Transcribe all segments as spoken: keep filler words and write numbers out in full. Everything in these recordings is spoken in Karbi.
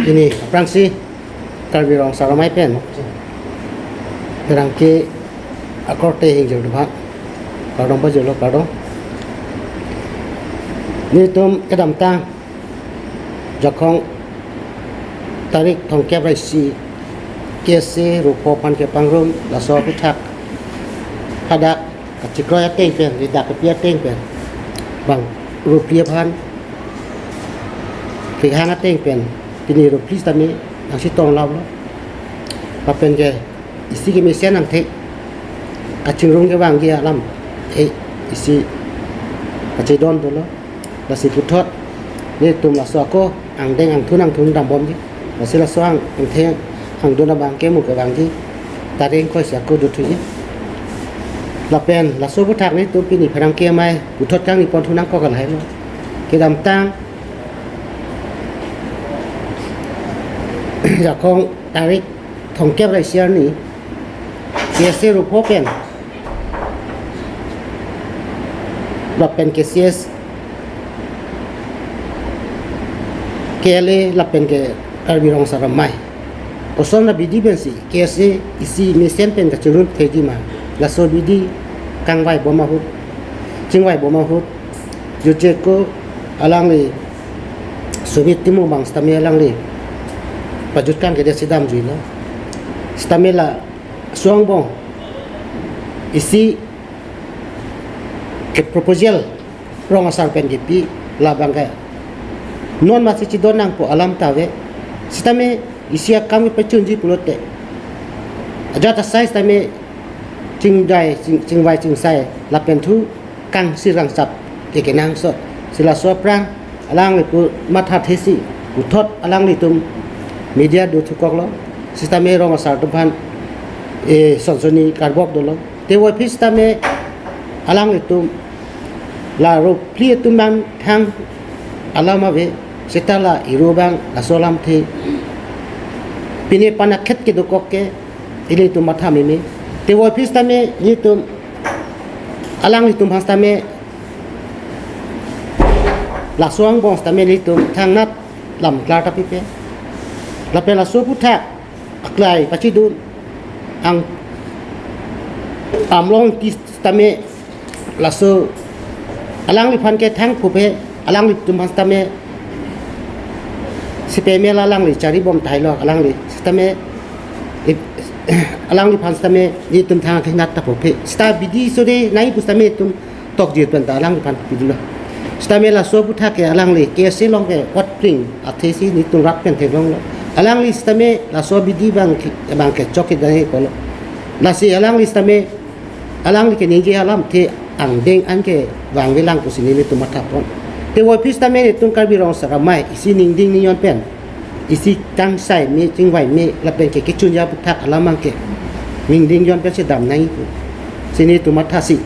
Pini aphrangsi Karbi Rong Asar Amei pen pherangke akorte hingjir dubha kardom pajirlo, kardom. Nelitum kedamtang Jakhong tarik thomkep ra isi K S A rupo aphan kepangrum laso aphuthak hadak kachikroi ateng pen, ri dak kepi ateng pen, bang ruphli aphan kehang ateng pen, pini ruphli sitame nangchetong lam lo. Lapen ke isi kemesen angthek kachingrum kevangji alam, eh, isi kachedon dolo. Lasi puthot nelitum laso ako angdeng angthun angthun dambomji. Lasi laso ang, angthek angdun abang ke mu kevangji tarik ingkoi si ako dothuji. Lapen laso aphuthak nelitum pini pherangke amei puthot kangni ponthu nangkok lahai lo. Kedamtang Jakhong tarik thomkep ra isi arni K S A rupo pen lapen K C S, K L A lapen ke Karbi Rong Asar Amei, koson abidi pensi K S A isi mesen pen kachingrum thekji ma, laso abidi kangvai bom ahut, chingvai bom ahut, jutje ko alangli Sumit Timung abang sitame alangli pajut kangkedet si damjuilo. Sitame laso angbong isi ke proposal rong asar pen kepi, labang ke non masi chedon nangpo alam ta ave. Sitame isi akam kepachunji pulote ajat asai sitame chingdai, ching-, chingvai chingsai lapen thu kangsir kangsap ke kenangsot. Si laso aphrang alangli pu mathathesi puthot alanglitum media dothukoklo. Sitame rong asar atum aphan, eh, sonsoni karbok dolo. Te voiphit sitame alanglitum la ruphli atum abang thang alam ave, seta la iro abang laso alamthe pine panakhet kedokok ke ilitum matha meme. Te voiphit sitame ilitum, alanglitum aphan sitame laso angbong sitame ilitum thangnat lam klar ta pipe. Lapen laso aphuthak aklai pachidun ang Amlong Ingti sitame laso alangliphan ke thang phupe, alanglitum aphan sitame sipeme la alangli charibom tahai lo alangli sitame ip-, alangliphan sitame ilitum thang khenat ta phupe. Sita abidi sore nai pu sitame itum tokjir pen ta alangliphan pidunlo. Sitame laso aphuthak ke alangli K S A along ke otpring athesi nelitum rat pen theklonglo. Alangli sitame laso abidi abang ke, abang ke chok kedai kolo. Lasi alangli sitame alangli keningje alamthe angdeng an kevangvelang pusi nelitum mathapon. Te voiphit sitame nelitum Karbi Rong Asar Amei isi ningding ningjon pen, isi kangsai me chingvai me lapen ke kechunji aphuthak alam abang ke ningding ningjon pensi dam nangji pusi nelitum mathasi,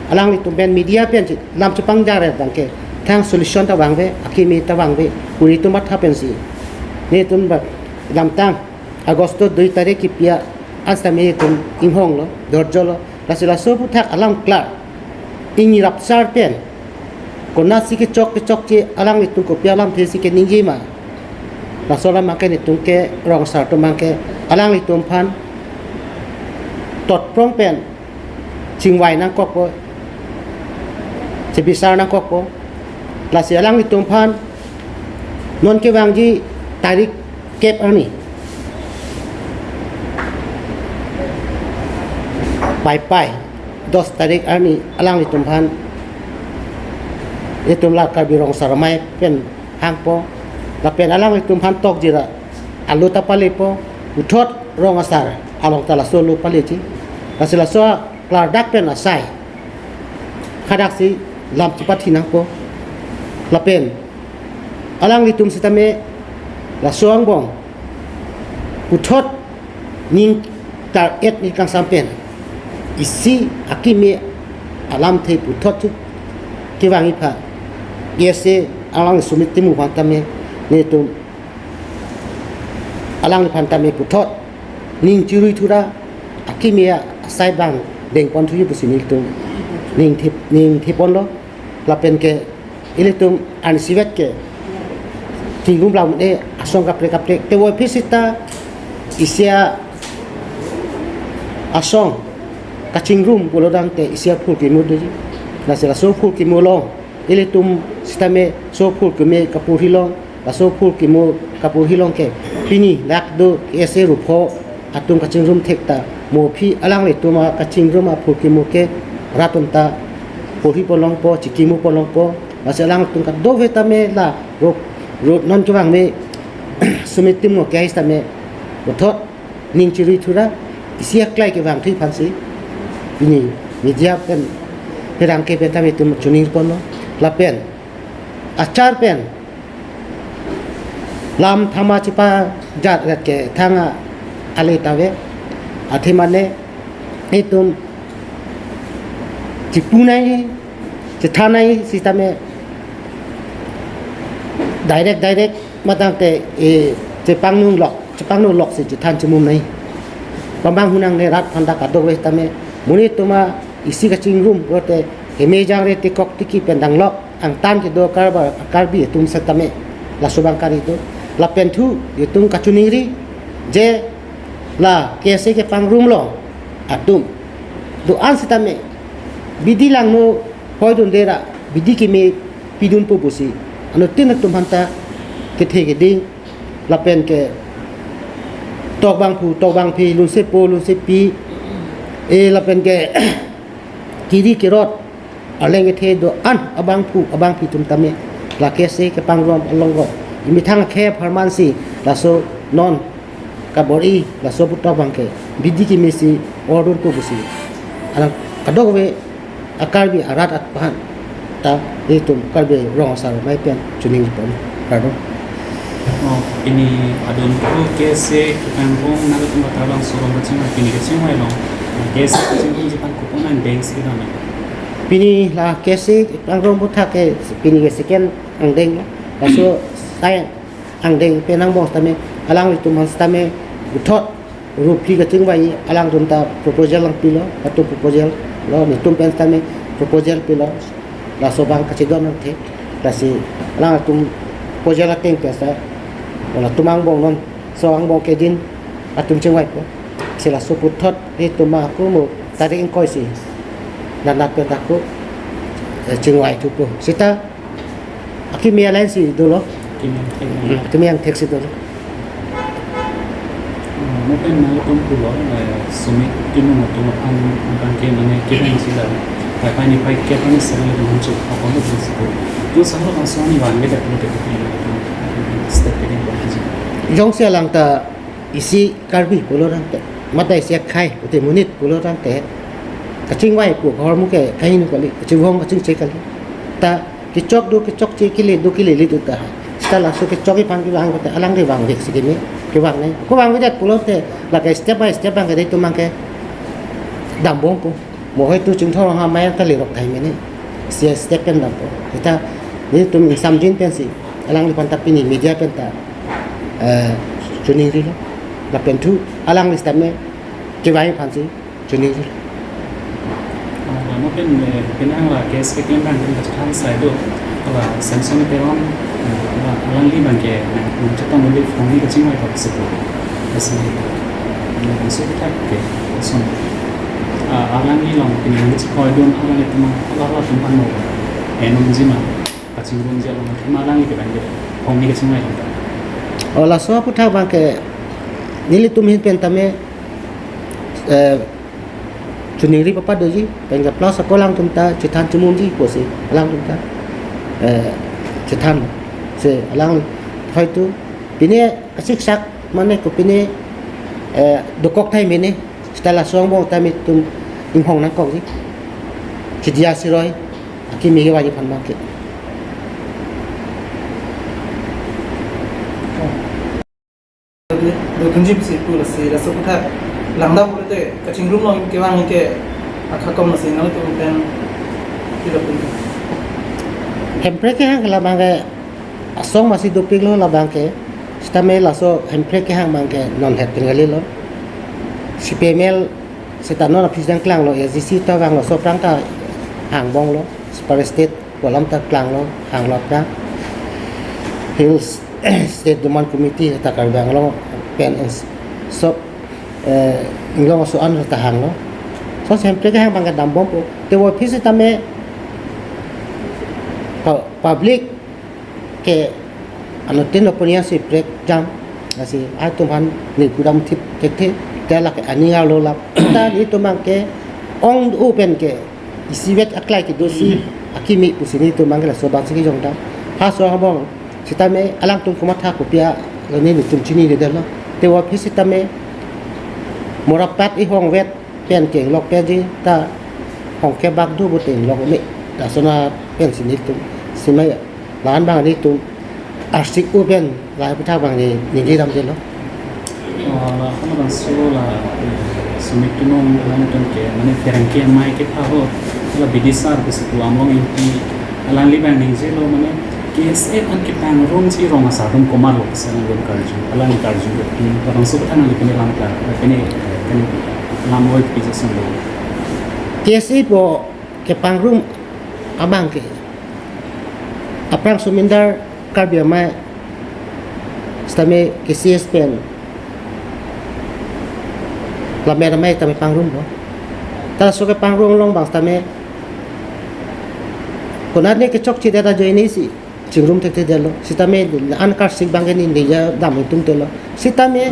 alanglitum pen media pensi lam chepangjar abang ke thang solution ta vangve, akimi ta vangve pu nelitum matha pensi nelitum ba kedamtang Agosto dui tarik kepi an sitame nelitum inghonglo, dorjolo. Lasi laso aphuthak alam klar, ingni rapsar pen konatsi kechok kechokche, alanglitum kopi alamthesi keningje ma, laso alam abang ke nelitum ke rong asar atum abang ke alanglitum aphan totprong pen chingvai nangkokpo, chebisar nangkokpo. Lasi alanglitum aphan non kevangji tarik kep arni, Paipai dos tarik arni alanglitum aphan itum la Karbi Rong Asar Amei pen hangpo, lapen alanglitum aphan tokjir alo ta palepo, puthot rong asar along ta laso alo paleji. Lasi laso klardak pen asai hadaksi lam chepathi nangpo. Lapen alanglitum sitame laso angbong puthot ning tar-et ni kangsam pen isi akimi alamthe puthot chu kevangji aphan, K S A alang Sumit Timung aphan tame nelitum alangliphan tame puthot ning chirui thura akimi asai abang dengpon thuji pusi nelitum ning thip, ning thiponlo. Lapen ke ilitum arnisi vet ke Chingrum lang e asong kaprek kaprek. Te voi phi sita isi asong kachingrum pulo tangte isi aphul kimo doji. Lasi laso phul kimo along ilitum sitame so phul kime kaporhi along, laso phul kimo kaporhi along ke pini dak do isi rupo atum kachingrum thek ta mo aphi alanglitum akachingrum aphul kimo ke rat atum ta porhi pon longpo, chikimo pon longpo. Lasi alangtum kadokave tame la ro ro non kevang me sumitim ngo kehai sitame puthot ning chiri thura isi aklai kevang thik aphansi pini media pen pherangke pen tame itum chuning ponlo lapen achar pen lam thama chipajat ret ke thang ale ta ave. Athe mane itum chipu nangji, chethan nangji sitame direct direct matang te e chepangnu lok, chepangnu lok si chethan chimum nangji. Pamang hunang ne rat aphan ta kadokave tame monit atum isi kachingrum pulote keme jangre tekok tiki pen danglok angtan kedo Karbi, Karbi atum setame laso abang kari do. Lapen thu itum kachiningri je la K S A kepangrumlo atum do-an sitame bidi langno hoi dunde ra bidi kime pidunpo pusi anuttin atum aphanta kethe keding lapen ke tok bangphu tok bangphi, lunsepo lunsepi, e lapen ke kiri kirot arleng kethe do-an abangphu abangphi atum tame la K S A kepangrum along ko imethang akhei apharman si laso non kabor-i laso aputhak abang ke bidi kime si ordunpo pusi alang kadokave a-Karbi arat aphan ta itum Karbi Rong Asar Amei pen chuning pon, kardom. Oh, pini adon ko K S A kepangrum nangtum kata bang surom kachingvai, pini kachingvai along K S A kachingrum aphan kupon nangdeng si kedam. Pini la K S A kepangrum aputhak ke pini ke second angdeng, laso sai angdeng pen angbong sitame alanglitum aphan sitame puthot rupi kachingvai alangtum ta proposal nangpilo, atum proposal lo, netum pen sitame proposal pilo, laso abang kachidon nangthe, lasi alangtum proposal ateng pen sa, latum angbong non, so angbong kedin atum chingvaipo, si laso puthot netum ako mo tarik ingkoi si nanat pen ako eh, chingvai thupo. Sita akimi alai si dolo. Kimi angthek. Hmm, kimi angthek si dolo. Hmm, mo pen nangtum pulo, eh, sumit timung atum aphan abang ke mane kevang si la. Pai pai ni pai kevang si la dum chu. Ako mo dum si ko. Jo sahlo asong ni vangvedet pulote ko step keding ko. Jongsi alang ta isi Karbi pulo tangte, mate isi akhei, ute monit pulo tangte, kachingvaipo ahormu ke kahingno kali, kachivong kachingche kali. Ta kechok do kechokche, kele do kelele do ta. Sita laso kechokji aphan kevang pulote alangli vangvek si keme kevang nangji. Ko vangvedet pulote lake step by step abang ke itum abang ke dambompo. Mo hoi tu Chinthong Ronghang amei ta lerok thai mene. Si step pen dampo. Sita netum ingsamjin pensi alangliphan ta pini media pen ta eh, chuningrilo. Lapen thu alangli sitame kevang aphansi chuningrilo. Ah, mo pen, eh, penang la K S A keklem abang pen kachethan sai do. La Samson Teron, eh, la alangli abang ke nang nang chetong le phone ni kachingvai thok sepo. Kasi, eh, so thak ke, so. Ah, alangli along pini nang chikoi dun alanglitum, alangtum aphan mo. Enum jima. Kachingrumji along athema alangli kevang ke phone ni kachingvai along ta. O laso aputhak abang ke nelitum ahin pen tame, eh, chuningri papat doji, pen ke plus ako alangtum ta chethan chimumji pusi alangtum ta, eh, chethan si alang hoi tu pine kasiksak mane ko pine, eh, dokok thai mene. Sita laso angbong tame itum inghong nangkokji. Kedia siroi akimi kevangji aphan abang ke. Dothunji pusi pu lasi laso aputhak langdam pulote kachingrum along kevang ke akha kom lasi nangtum pen pilo pu. Hemprek kehang ke labang ke asong masi dopiklo labang ke. Sitame laso Hemprek kehang abang ke non het pen kalilo. C P M L sita non aphi jang klanglo, S D C ta vanglo, so aphrang ta hangbomlo, Super State pu alam ta klanglo, hanglo aphrang. Hills State Demand Committee ta Karbi Anglong pen ins-, so, eh, Inglong aso an ta hanglo. So, Hemprek kehang abang ke dambompo. Te voiphit sitame pu-, public ke anuttin opinion si prekjam, lasi atum aphan ningpu damthip thekthe, te lake aning arlo lap. Ta nelitum abang ke ong-o pen ke isivet aklai kedo si akimi pusi nelitum abang ke laso abang si kejongdam. Ha so habong sitame alangtum komatha kopi alo nelitum chiniledetlo. Te voiphit sitame morapat ihongvet pen ke inglok peji ta hongke bak do pute inglok me. Lason pen si nelitum simai la-an abang nelitum arsik-o pen lahai aputhak abang ne ningje damdetlo. Oh, la, halabangso la, eh, Sumit Timung, alangtum ke, mane Pherangke Amei kepha ahut, la bidisar ke seku among inti, alangli abang ningjelo, mane, K S A aphan kepangrum si rong asar atum komatlo kesa nangdun karju, alang karju, hmm, labangso aphuthak nangli pine lam klar, pine, pine lam oi pine jasemet lo. K S A pu kepangrum abang ke aphrang sumindar Karbi Amei sitame K C S pen Lammet Amei tame pangrumlo. Ta laso kepangrum along abang sitame konatne kechokche det ajoine si chingrum thekthedetlo. Sitame an karsik abang ke neli ningje dam ingtungtelo. Sitame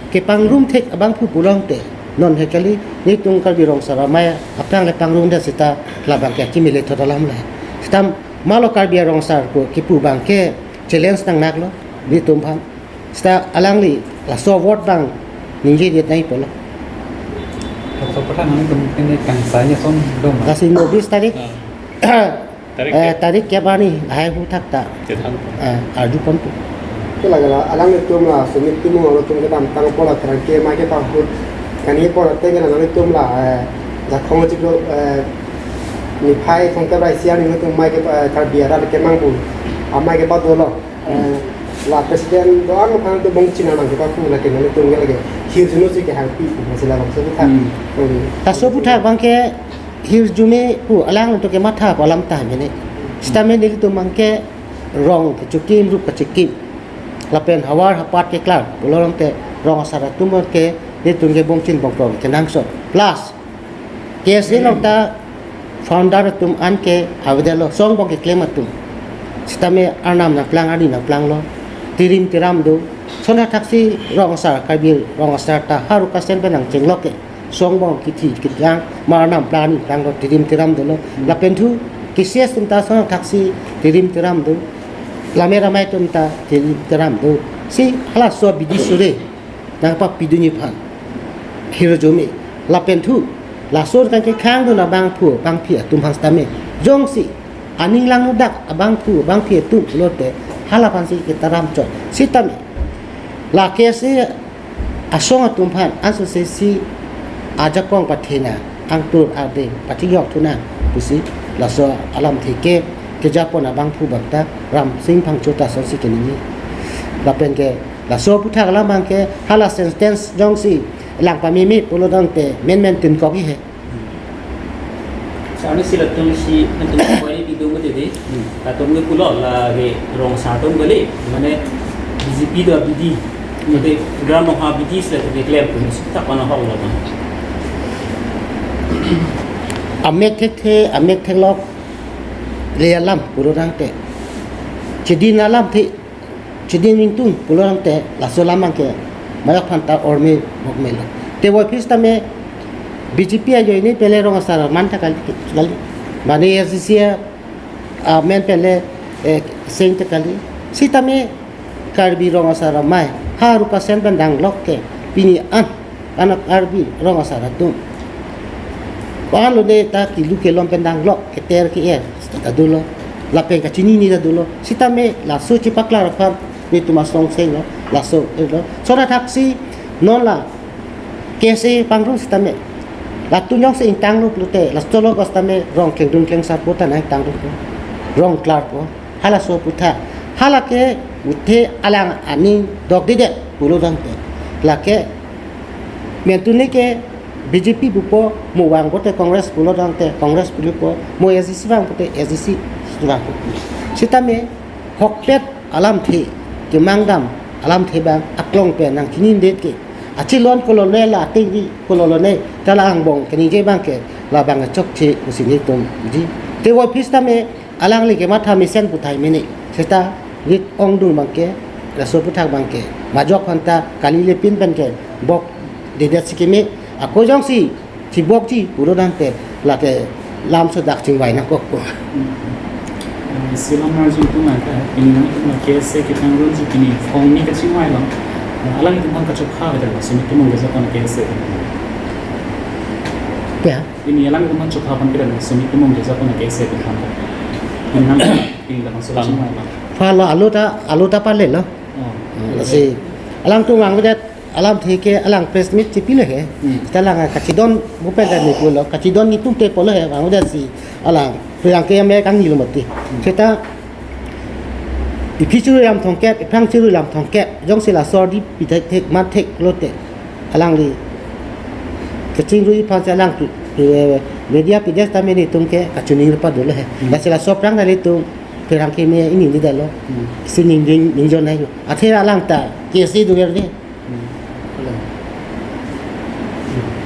kepangrum thek abangphu pulote non he kali, nelitum Karbi Rong Asar Amei aphrang le pangrumdet seta labang ke akimi lethot alam le. Sita malo Karbi Rong Asar pu kipu abang ke challenge nangnaklo nelitum aphan. Seta alangli laso award abang ningjedet nangji pulo. Laso aphuthak nangtum pine kangsai ason doma? Lasi no bis tarik. Ah. Tarik eh, kep? Tarik kep arni lahai aputhak ta. Chethan. Eh, arjuponpo. Ke lake la, alanglitum la, Sumit Timung alanglitum kedamtang apor la Pherangke Amei kepahut kani apor ateng ke la alanglitum la, eh, Jakhong chiklo, eh, niphai thomkep ra isi arni nangtum amei ke, eh, Karbi arat kemang pu amei kepado lo. Eh, la president do-an aphan to bongchin anang kepakhu lake nangtum ke lake hirjume si kehangpi pu, masih labangso aphuthak. Hmm. Hmm. Laso aphuthak abang ke hirjume pu alangtum kematha pu alam ta mene. Sitame nelitum abang ke rong kechikim, rup kechikim, lapen havar hapat keklar pulo tangte rong asar atum ke nelitum ke bongchin bongkrong kenangsot. Plus K S A along ta founder atum an ke avedetlo, song angbong keklem atum. Sitame arnam nangplang, arni nangplanglo, tirim tiram do. Lason athaksi rong asar, Karbi rong asar ta ha Rukasen pen nangchenglok ke, song angbong kithi kejang, ma arnam plang, arni planglo, tirim tiram dolo. Lapen thu K C S atum ta lason athaksi tirim tiram do, Lammet Amei atum ta tirim tiram do. Si halaso abidi sore nangpapidunji aphan hirjume. Lapen thu laso kan kekhangdun abangphu abangphi atum aphan sitame, jongsi aning langnodak abangphu abangphi atum pulote hala aphan si ketaram chot. Sitame la K S A asong atum aphan, asosesi ajakong pathena, angtur ardeng pachijok thunang pusi laso alamthe ke kejapon abangphu abang ta Ramsing Phangcho ta asonsi keningje. Lapen ke laso aphuthak alam abang ke hala sentence jongsi lang pameme pulo tangte menmen tinkok ihe. Sa arni si latum si latum koi ni bidung mati di. Hmm. Latum ni pulo lake rong asar atum kali, mane B J P do abidi. Hmm. Mane gram no ha abidi si latum declare pu, si tak mana hok latum. Amek thekthe, amek theklok le alam pulo tangte, chedin alamthe, chedin ingtung pulo tangte laso alam abang ke majok aphan ta orme bokmelo. Te voiphit sitame B J P ajoine pen le rong asar man ta kali, kali. Mane A S D C amen pen le, eh, seng ta kali. Sitame Karbi Rong Asar Amei ha Rukasen pen danglok ke pini an anak Karbi rong asar atum ko-an lone ta kelu kelom pen danglok, keter ke-er ta dolo, lapen kachinine ta dolo. Sitame laso chepaklar aphan nelitum asong senglo, laso, eh, lo. Lason athaksi non la K S A pangrum sitame, latum jongsi ingtanglo pulote, laso lo ko sitame rong klengdun klengsarpo ta nangtangdunpo, rong klarpo. Halaso aphuthak, hala ke uthe alang aning dokdedet pulo tangte, lake mentune ke B J P pupo, mo vang pote Congress pulo tangte Congress pulipo, mo A S D C vang pote A S D C vangpo. Sitame hokpet alamthe kemang dam alamthe abang aklong pen nangchinidet ke. Achelon kolone la atengri kolone ta la angbong keningje abang ke labang chokche pusi nelitumji. Te voiphit tame alangli kematha mesen puthai mene. Seta rit ongdung abang ke, laso aputhak abang ke majok aphanta kali lepin pen ke bok dedet si keme. Ako jongsi chibokji pulo tangte lake lamso dak chingvai nangkokpo. Hmm. Eh, Silam Arjun atum anta, pini nangtum ke KSA ketang runji pini phongni kachingvai lo. Eh, alanglitum aphan kachokha kedam, Sumit Timung ke jakong KSA. Ya. Pini alanglitum aphan chokha aphan kedam, Sumit Timung ke jakong KSA aphan. Pini nang, pini nang so kachingvai lo. Pha lo, alo ta, alo ta pale lo. Oh. Hmm, lasi alangtum vangvedet alamthe ke alang press meet chepilo he. Hmm. Seta alang kachidon bupen ta nepulo, kachidon netum te pulo he, vangvedet si alang pherangke ame kangni lo mati. Hmm. Seta iphi churu ram thomkep, iphrang churu ram thomkep, jongsi laso ardi pithek thek, mat thek lote alangli kachingrui aphan si alang tu, tu, eh, media pidet tame netum ke kachiningri padolo he. Hmm. Lasi laso aphrang ta netum pherangke me ini ni dalo. Hmm. Si ning, ning, ningjon hai lo. Athe alang ta KSA dover de. Hmm.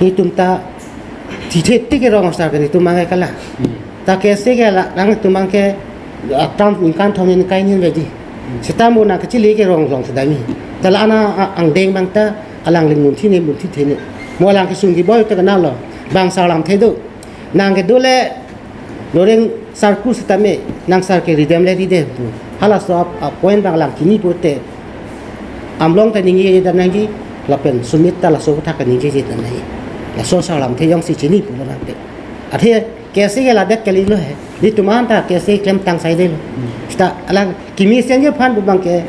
Netum ta tithe tik ke rong asar ke netum abang ke kala. Hmm. Ta KSA ke la, nangtum abang ke, ah, tam ningkan thom ningkan hini veji. Hmm. Seta mo nang kachili ke rong rong sedami. Ta la ana, ah, angdeng abang ta alangli munthi ne munthithe ne. Mo alang kesung keboi ta kenal lo. Bang sar alamthe do. Nang kedo le loreng sarku setame nang sar ke ridem le ridem pu. Halaso ap, ap point abang alang chini pute. Amlong ta ningje dam nangji, lapen Sumit ta laso aputhak ningje dam nangji. Laso sar alamthe jongsi chini pulo tangte. Athe KSA ke ladak kali lo he. Netum anta KSA klemtang saidelo. Hmm. Seta alang kemesen ji aphan pu abang ke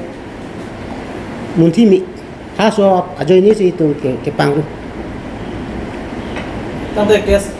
munthi me. Halaso ap ajoine si netum ke, kepangrum. Tangte KSA